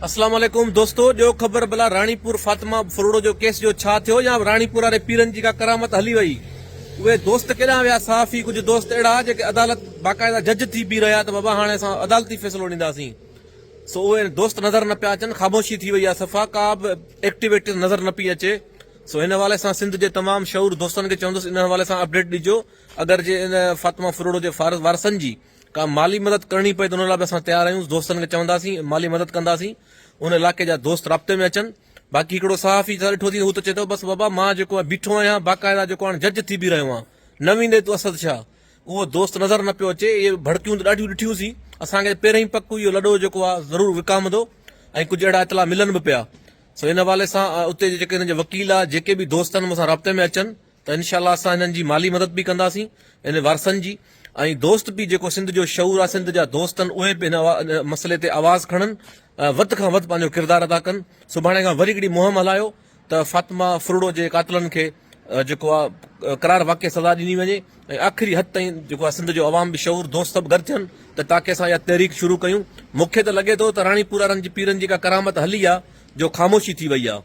اسلام عليڪم دوستو ڏيو خبر ڀلا راڻيپور فاطمه ڦرڙو جو ڪيس جو ڇا ٿيو يا راڻيپور واري پيرن جي ڪا ڪرامت هلي وئي اهي دوست ڪيڏانهن ويا صحافي ڪجهه دوست اهڙا جيڪي عدالت باقاعده جج ٿي بيهي رهيا ته بابا هاڻي اسان عدالتي فيصلو ڏينداسين سو اهي دوست نظر نه پيا اچن خاموشي ٿي وئي آهي صفا ڪا به ايڪٽيويٽي نظر نه پئي اچي سو هن حوالي سان سنڌ جي تمام شعور دوستن کي چوندس ان حوالي سان اپڊيٽ ڏجو اگر جي ان فاطمه ڦرڙو جي وارثن جي ڪا مالي مدد ڪرڻي پئي ته ان لاء به اسان تيار آهيون دوستن کي چونداسين مالي مدد ڪنداسين ان علائقي جا دوست رابطي ۾ اچن باقي هڪڙو صحافي اسان ڏٺو ٿي هو ته چئي ٿو بس بابا مان جيڪو آهي بيٺو آهيان باقاعده جيڪو هاڻي جج ٿي بيهي رهيو آهيان نه ويندي تون اسد شاهه اهو دوست نظر نه پيو اچي اهي ڀڙڪيون ته ڏاڍيون ڏٺيون سين اسان کي پهرين ئي پڪ هئي اهو لڏو جيڪو آهي ضرور وڪامندو ۽ ڪجهه اهڙا اطلاع ملن به پيا سو ان حوالي سان اتي جي جيڪي هنن جا وڪيل آهي جيڪي به دوست آهن مون سان رابطي ۾ اچن ته انشاء الله اسان هنن جي مالي مدد به ڪنداسين ان وارثن جي ۽ دوست به جيڪو سنڌ جو شعور آهي سنڌ جا دوست آهن اهي به هن مسئلي تي آواز کڻن وڌ کان وڌ پنهنجو ڪردار ادا ڪن سڀاڻي کان وري هڪڙي مهم هلايو ته فاطمه ڦرڙو جي قاتلن کي جيڪو آهي قرار واقعي سزا ڏني وڃي ۽ آخري حد تائين جيڪو آهي سنڌ جو عوام به شعور دوست سڀ گڏ ٿين ته تاڪي اسان اها تحريڪ شروع ڪيون مونکي ته لڳي ٿو ته راڻي پورارن جي پيرن جي ڪا ڪرامت هلي آهي جو خاموشي ٿي وئي آهي.